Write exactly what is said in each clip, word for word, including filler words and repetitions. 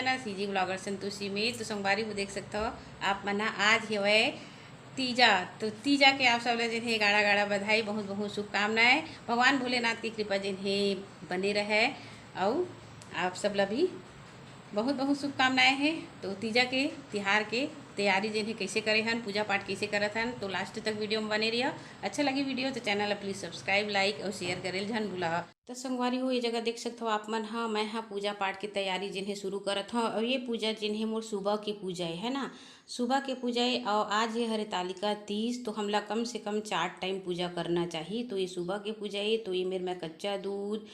ना CG blogger Santoshi में। तो संगवारी हो देख सकथव आप मन ह, आज हवय तीजा। तो तीजा के आप सब ला जेन हे गाड़ा गाड़ा बधाई, बहुत बहुत शुभकामनाएं। भगवान भोलेनाथ की कृपा जेन हे बने रहे, अउ आप सब ला भी बहुत बहुत शुभकामनाएं हे। तो तीजा के तिहार के तैयारी जेन हे कैसे करे हन, पूजा पाठ कैसे करत हन, तो लास्ट तक वीडियो में बने रहिया। अच्छा लगी वीडियो तो चैनल ला प्लीज सब्सक्राइब, लाइक और शेयर करे ल झन भूला। त संगवारी हो, ये जगह देख सकथव आप मन ह, मैं ह पूजा पाठ के तैयारी जेन हे शुरू करत हव। और ये पूजा जेन हे मोर सुबह के पूजा हे, है ना, सुबह के पूजा हे। और आज ये हरितालिका तीज, तो हमला कम से कम चार टाइम पूजा करना चाही। तो ये सुबह के पूजा हे, तो ये मेर मैं कच्चा दूध,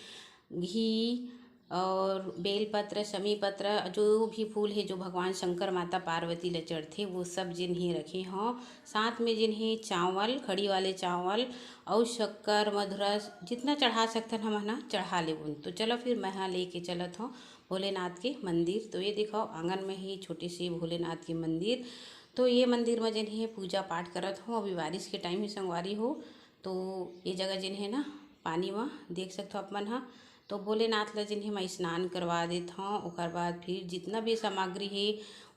घी और बेलपत्र, शमी पत्र, जो भी फूल हे जो भगवान शंकर माता पार्वती ल चढ़थे, वो सब जेन हे रखे हव। साथ में जेन हे चावल, खड़ी वाले चावल अउ शक्कर, मधुरा, जितना चढ़ा सकथन हमन ह चढ़ा लेबोन। तो चलो फिर मैं ह लेके चलत हव भोलेनाथ के मंदिर। तो ये देखव आंगन में ही छोटे से भोलेनाथ के मंदिर। तो ये मंदिर में जेन हे पूजा पाठ करत हव। अभी बारिश के टाइम ही संगवारी हो, तो ये जगह जेन हे ना पानी में देख सकथव आप मन ह। तो भोलेनाथ ला जेन हे मैं स्नान करवा देत हव, ओकर बाद फिर जितना भी सामग्री हे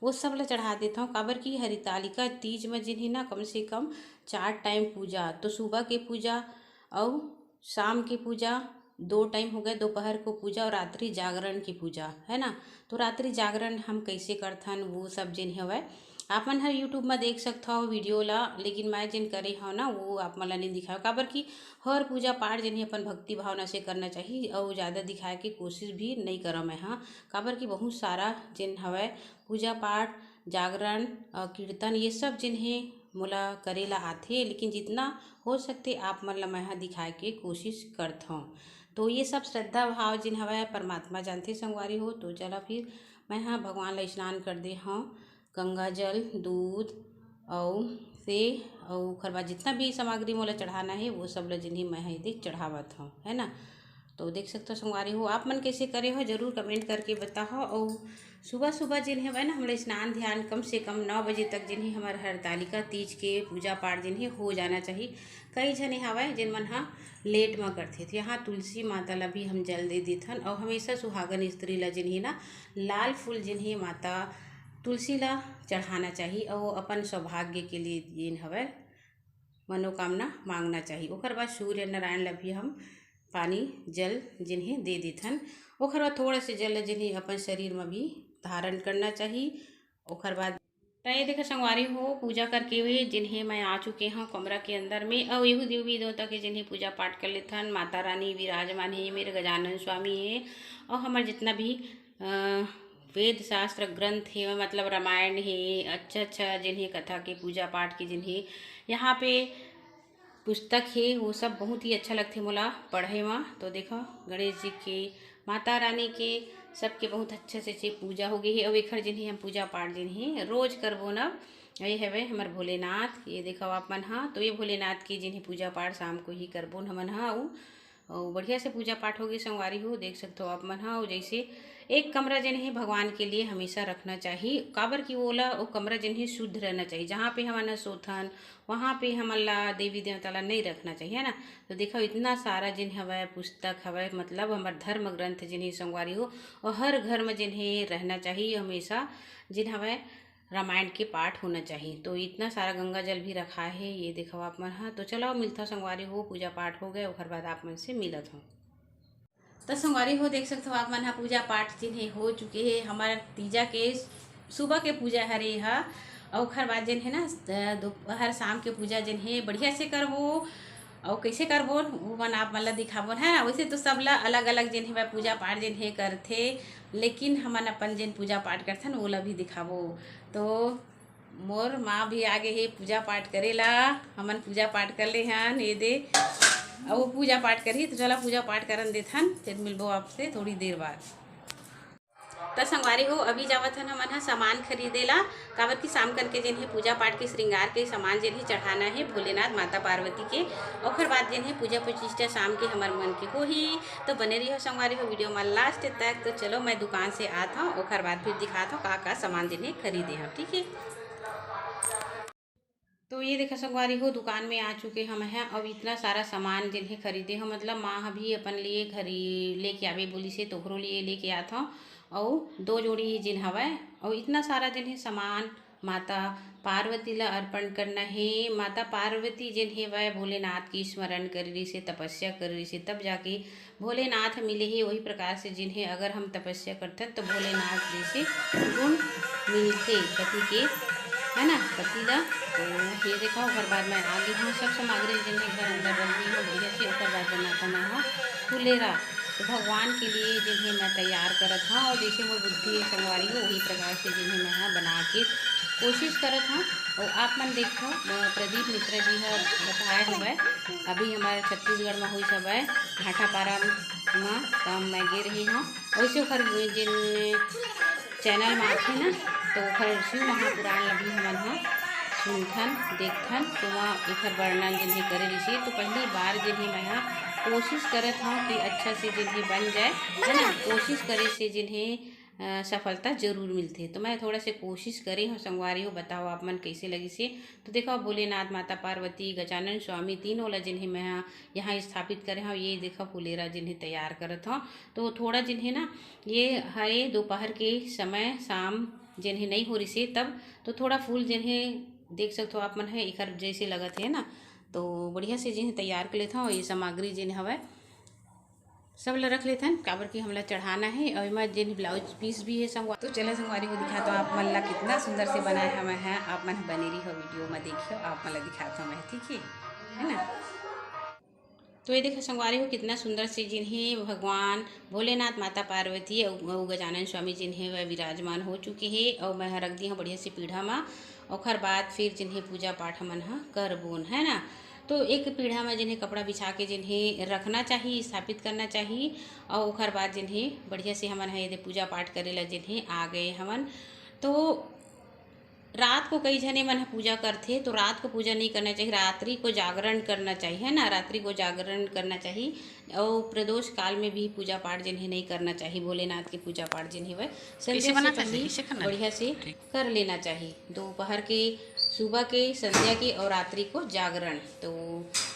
वो सब ला चढ़ा देत हव। काबर कि हरितालिका तीज में जेन हे ना कम से कम चार टाइम पूजा, तो सुबह के पूजा अउ शाम के पूजा, दो टाइम हो गए, दोपहर को पूजा और रात्रि जागरण की पूजा, है ना। तो रात्रि जागरण हम कैसे करथन वो सब जेन हवय आप मन ह YouTube में देख सकथव वीडियो ला, लेकिन मैं जेन करे हव ना वो आप मन ला नहीं दिखाव, काबर कि हर पूजा पाठ जेन हे अपन भक्ति भावना से करना चाही अउ ज़्यादा दिखाए के कोशिश भी नहीं करव मैं ह, काबर कि बहुत सारा जेन हवय पूजा पाठ, जागरण, अ, कीर्तन ये सब जेन हे मोला करे ला आथे, लेकिन जितना हो सकथे आप मन ला मैं ह दिखाए के कोशिश करथव। तो ये सब श्रद्धा भाव जेन हवय परमात्मा जानथे संगवारी हो। तो चला फिर मैं ह भगवान ला स्नान कर दे हव, गंगा जल, दूध अउ से अउ ओखर बाद जितना भी सामग्री मोला चढ़ाना हे वो सब ला जेन हे मैं ह एदे चढ़ावत हव, है ना। तो देख सकथव संगवारी हो, आप मन कैसे करे हो जरूर कमेंट करके बताओ। अउ सुबह सुबह जेन हवय ना हमला स्नान ध्यान कम से कम नौ बजे तक जेन हे हमर हरतालिका तीज के पूजा पाठ जेन हे हो जाना चाही। कई झने हवय जेन मन ह लेट म करथे। तो यहाँ तुलसी माता ला भी हम जल दे देथन अउ हमेशा सुहागन स्त्री ला जेन हे ना लाल फूल जेन हे माता तुलसी ला चढ़ाना चाही अउ अपन सौभाग्य के लिए जेन हवय मनोकामना मांगना चाही। ओकर बाद सूर्य नारायण ला भी हम पानी जल जेन हे दे देथन। ओकर बाद थोड़ा से जल जेन हे अपन शरीर में भी धारण करना चाही। ओकर बाद त ये देखा संगवारी हो, पूजा करके हुए जेन हे मैं आ चुके हव कमरा के अंदर में। अउ एहू देवी देवता के जेन हे पूजा पाठ कर लेथन। माता रानी विराजमान हे, मेर गजानन स्वामी हे अउ हमर जितना भी अ, वेद शास्त्र ग्रंथ हे, मतलब रामायण हे, अच्छा अच्छा जेन हे कथा के पूजा पाठ के जेन हे यहाँ पे पुस्तक हे, वो सब बहुत ही अच्छा लगथे मोला पढ़े म। तो देखो गणेश जी के, माता रानी के, सबके बहुत अच्छे से, से पूजा हो गई हे। अउ एखर जेन हे हम पूजा पाठ जेन हे रोज करबो न। ये हवे हमर भोलेनाथ, ये देखो आप मन ह। तो ये भोलेनाथ के जेन हे पूजा पाठ शाम को ही करबो न हमन ह। अउ अउ बढ़िया से पूजा पाठ होगे संगवारी हो, देख सकथव आप मन ह। अउ जैसे एक कमरा जेन हे भगवान के लिए हमेशा रखना चाही, काबर कि ओला ओ कमरा जेन हे शुद्ध रहना चाही। जहाँ पे हमन ह सोथन वहाँ पे हमन ला देवी देवता ला नहीं रखना चाही, है ना। तो देखव इतना सारा जेन हवय पुस्तक हवय, मतलब हमर धर्म ग्रंथ जेन हे संगवारी हो, और हर घर में जेन हे रहना चाही हमेशा, जेन हवय रामायण के पाठ होना चाही। तो इतना सारा गंगा जल भी रखा है, ये देखो आप मन ह। तो चलो मिलता संगवारी हो, पूजा पाठ हो गए, ओकर बाद आप मन से मिलत हूँ। तो संगवारी हो देख सकते हो आप मन ह, पूजा पाठ जेन हे हो चुके हे। हमार तीजा के सुबह के पूजा हरे ह, अउ ओखर बाद जेन हे ना दोपहर शाम के पूजा जेन हे बढ़िया से करबो। अउ कैसे करबो वो मन आप मन ला दिखाबो है ना। वैसे तो सब ला अलग अलग जेन हे पूजा पाठ जेन हे करथे, लेकिन हमन अपन जेन पूजा पाठ करथन ओला भी दिखाबो। तो मोर माँ भी आगे हे पूजा पाठ करे ला। हमन पूजा पाठ कर ले हन ये दे, अब वो पूजा पाठ करही तो चला पूजा पाठ करन देथन, फिर मिलबो आपसे थोड़ी देर बाद। त संगवारी हो, अभी जावत हन हमन ह सामान खरीदे ला, काबर कि शाम करके जेन हे पूजा पाठ के श्रृंगार के सामान जेन हे चढ़ाना हे भोलेनाथ माता पार्वती के। ओखर बाद जेन हे पूजा प्रतिष्ठा शाम के हमर मन के होही। तो बने रहियो संगवारी हो वीडियो में लास्ट तक। तो चलो मैं दुकान से आत हूँ, ओखर बाद फिर दिखात हूँ का का सामान जेन हे खरीदे हूँ, ठीक है। तो ये देखा संगवारी हो, दुकान में आ चुके हम हैं। अब इतना सारा सामान जेन हे खरीदे हो, मतलब माँ ह भी अपन लिए घरी लेके आवे बोली से, तोहरो लिए लेके आत हूँ। अउ दो जोड़ी जिन हवय, अउ इतना सारा जिन हे सामान माता पार्वती ला अर्पण करना हे। माता पार्वती जिन हे वह भोलेनाथ के स्मरण करे रिहिसे, तपस्या करे रिहिसे, तब जाके भोलेनाथ मिले हे। वही प्रकार से जिन हे अगर हम तपस्या करथन तो भोलेनाथ जैसे गुण मिलथे पति के, है ना, पति ला। तो ये देखा, ओकर बाद मैं आगे हूँ, सब सामग्री जिन हे घर अंदर रख दी हूँ बढ़िया से। ओकर बाद बनाता मैं हूँ फुलेरा। तो भगवान के लिए जिन हे मैं तैयार करत हूँ, और जैसे मोर बुद्धि हे संगवारी हो, वही प्रकार से जिन हे मैं ह बना के कोशिश करत हूँ। और आप मन देखो, अ, प्रदीप मिश्रा जी ह बताए हवय, अभी हमारे छत्तीसगढ़ में हुई हवय भाटापारा में, तो मैं गे रही हूँ। वैसे ओकर जिन चैनल में आथे ना, तो ओकर शिव महापुराण ला भी हमन ह सुनथन, देखथन, तो वहाँ एकर वर्णन जिन हे करे रिहिसे। तो पहली बार जिन हे मैं ह कोशिश करत हूँ कि अच्छा से जिन हे बन जाए, है ना। कोशिश करे से जिन हे, अ, सफलता जरूर मिलथे। तो मैं थोड़ा से कोशिश करे हूँ संगवारी हो, बताओ आप मन कैसे लगिसे। तो देखो, भोलेनाथ, माता पार्वती, गजानन स्वामी तीनों ला जिन हे मैं ह यहाँ स्थापित करे हूँ। ये देखो, फुलेरा जिन हे तैयार करत हूँ। तो थोड़ा जिन हे ना, ये हरे दोपहर के समय, शाम जिन हे नहीं हो रिहिसे तब, तो थोड़ा फूल जिन हे देख सकथो आप मन हे, एकर जैसे लगत हे ना। तो बढ़िया से जिन हे तैयार कर लेथन। ये सामग्री जिन हवय सब ल रख लेथन, काबर कि हमला चढ़ाना हे। और एमा जिन ब्लाउज पीस भी हे संगवा, तो चला संगवारी हो दिखाता हूँ आप मन ला कितना सुंदर से बनाए हवय हैं। आप मन बने रही हो वीडियो में, देखियो, आप मन ला दिखाता हूँ मैं, ठीक है, है ना। तो ये देखो संगवारी हो, कितना सुंदर से जिन हे भगवान भोलेनाथ, माता पार्वती अउ, अउ गजानन स्वामी जिन हे वह विराजमान हो चुके हे। और मैं ह रख दी हूँ बढ़िया से पीढ़ा मा। ओखर बाद फिर जिन हे पूजा पाठ हमन ह करबोन, है ना। तो एक पीढ़ा में जिन हे कपड़ा बिछा के जिन हे रखना चाही, स्थापित करना चाही। और ओखर बाद जिन हे बढ़िया से हमन ह यदि पूजा पाठ करे ला जिन हे आ गए हमन, तो रात को कई झने मन ह पूजा करथे, तो रात को पूजा नहीं करना चाहिए, रात्रि को जागरण करना चाहिए, है ना, रात्रि को जागरण करना चाहिए। और प्रदोष काल में भी पूजा पाठ जिन हे नहीं करना चाहिए, भोलेनाथ के पूजा पाठ जिन हे वह संध्या से पहले बढ़िया से कर लेना चाहिए। दोपहर के, सुबह के, संध्या के और रात्रि को जागरण, तो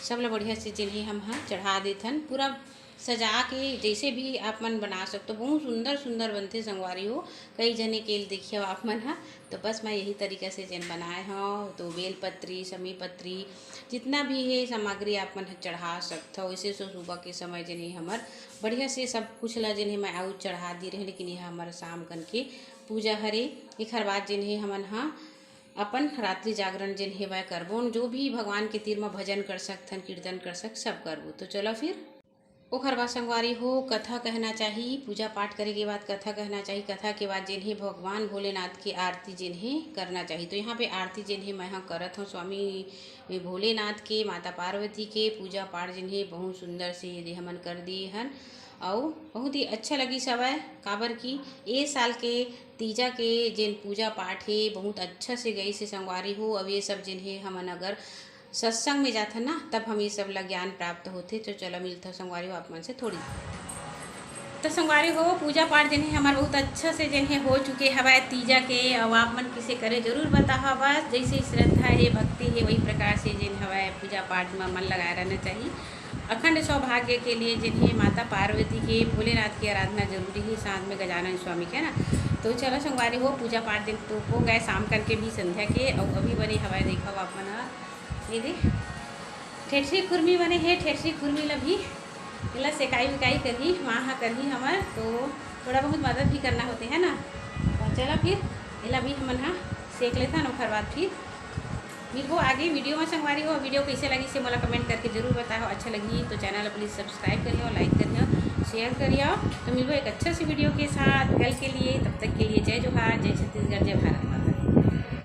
सब ला बढ़िया से जिन हे हम ह चढ़ा देथन। पूरा सजा के जैसे भी आप मन बना सकते हो, बहुत सुंदर सुंदर बनथे संगवारी हो। कई जने के देखियो आप मन ह, तो बस मैं यही तरीका से जेन बनाए हव, तो बेल पत्री, समी पत्री, जितना भी हे सामग्री आप मन ह चढ़ा सकथव। वैसे तो सुबह के समय जेन हे हमर बढ़िया से सब कुछ ला जेन हे मैं आउ चढ़ा दी रहे, लेकिन यह हमर शाम कन के पूजा हरे। एखर बाद जेन हे हमन ह अपन रात्रि जागरण जेन हे वह करबो, जो भी भगवान के तीर म भजन कर सकथन, कीर्तन कर सक, सब करबो। तो चलो फिर ओखर बाद संगवारी हो, कथा कहना चाही, पूजा पाठ करे के बाद कथा कहना चाही। कथा के बाद जेन हे भगवान भोलेनाथ के आरती जेन हे करना चाही। तो यहाँ पे आरती जेन हे मैं ह करत हूँ स्वामी भोलेनाथ के, माता पार्वती के। पूजा पाठ जेन हे बहुत सुंदर से ये दे हमन कर दिए हन, अउ बहुत ही अच्छा लगी सवय, काबर कि ए साल के तीजा के जेन पूजा पाठ हे बहुत अच्छा से गई से संगवारी हो। अब ये सब जेन हे हमन अगर सत्संग में जाथन ना, तब हम ये सब ला ज्ञान प्राप्त होथे। तो चलो मिलथव संगवारी हो आप मन से थोड़ी। तो संगवारी हो, पूजा पाठ जेन हे हमर बहुत अच्छा से जेन हे हो चुके हवय तीजा के। अब आप मन किसे करे जरूर बताहा, बस जैसे श्रद्धा हे, भक्ति हे, वही प्रकार से जेन हवय पूजा पाठ में मन लगाए रहना चाहिए। अखंड सौभाग्य के लिए जेन हे माता पार्वती के, भोलेनाथ की आराधना जरूरी हे, साथ में गजानन स्वामी के ना। तो चलो संगवारी हो, पूजा पाठ दिन तो हो गए, शाम करके भी संध्या के, और अभी बने हवय देखो आप मन ह ये दे, ठेठरी खुरमी बने हे, ठेठरी खुरमी ला भी एला सेकाई विकाई करही, माँ हा करही हमर, तो थोड़ा बहुत मदद भी करना होते है ना। तो चला फिर एला भी हमन हा सेक लेथन, ओखर बाद फिर मिलबो आगे वीडियो में संगवारी हो। वीडियो कैसे लगी से मोला कमेंट करके जरूर बताओ, अच्छा लगी तो चैनल प्लीज सब्सक्राइब करियो, लाइक करियो, शेयर करियो। तो मिलबो एक अच्छा से वीडियो के साथ कल के लिए, तब तक के लिए जय जोहार, जय छत्तीसगढ़, जय भारत।